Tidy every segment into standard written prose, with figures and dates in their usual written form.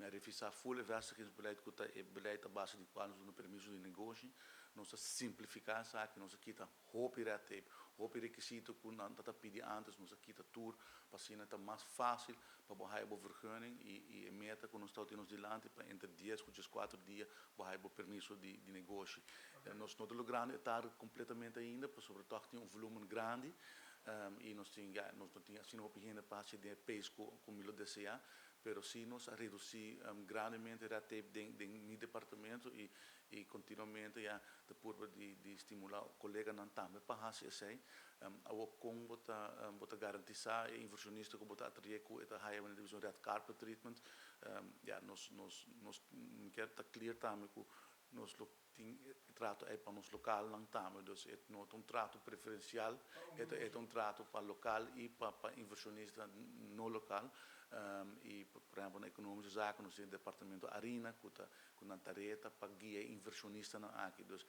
Mi a revisá full e vestigingsbeleid ku ta e beleid a base di kual nos duna permiso di negoshi. Nos a simplifiká esaki, nos a kita hopi red tape, hopi rekisito ku nan ta ta pidi ántes, nos a kita tur pa asina ta mas fásil pa bo haya bo vergunning i e meta ku nos ta tin nos dilanti pa entre 10 ku 14 dia bo haya bo permiso di negoshi. Nos no ta logrando e target kompletamente ainda pasobra tòg tin un volumen grandi i nos tin ya nos no tin asina hopi hende pa hasi den e pace ku mi lo deseá, pero sí nos a redusí grandemente red tape den mi departamento i kontinuamente ya ta purba di stimulá koleganan tambe pa hasi esei. Awor kon bo ta garantisá e invershonista ku bo ta atraé ku e ta haya manera di bisa un red carpet treatment? Ya nos kier ta clear tambe ku nos lo tin e trato ei pa nos lokalnan tambe, dus e no ta un trato preferensial, e ta un trato pa lokal i pa invershonista no lokal. I por ehèmpel na Economische Zaken nos tin departamento Arina ku ta ku nan tarea ta pa guia e invershonistanan aki, dus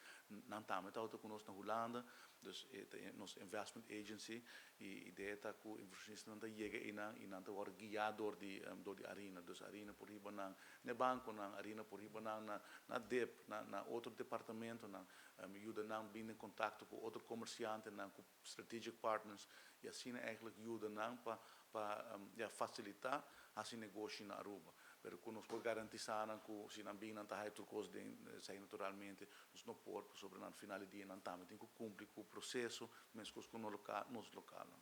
nan tambe ta ku nos na Hulanda, dus e ta nos investment agency i idea ta ku invershonistanan ta yega einan i nan ta wòrdu guiá dor di Arina, dus Arina por hiba nan na e bankonan, Arina por hiba nan na DIP, na otro departamentonan, yuda nan bini den kontakto ku otro komersiantenan, ku strategic partners i asina eigenlijk yuda nan pa ya fasilitá hasi negoshi na Aruba. Pero ku nos por garantisá nan ku si nan bin nan ta haya tur kos den esei, naturalmente nos no por, pasobra na final di dia nan tambe tin ku kumpli ku proseso meskos ku nos lokalnan.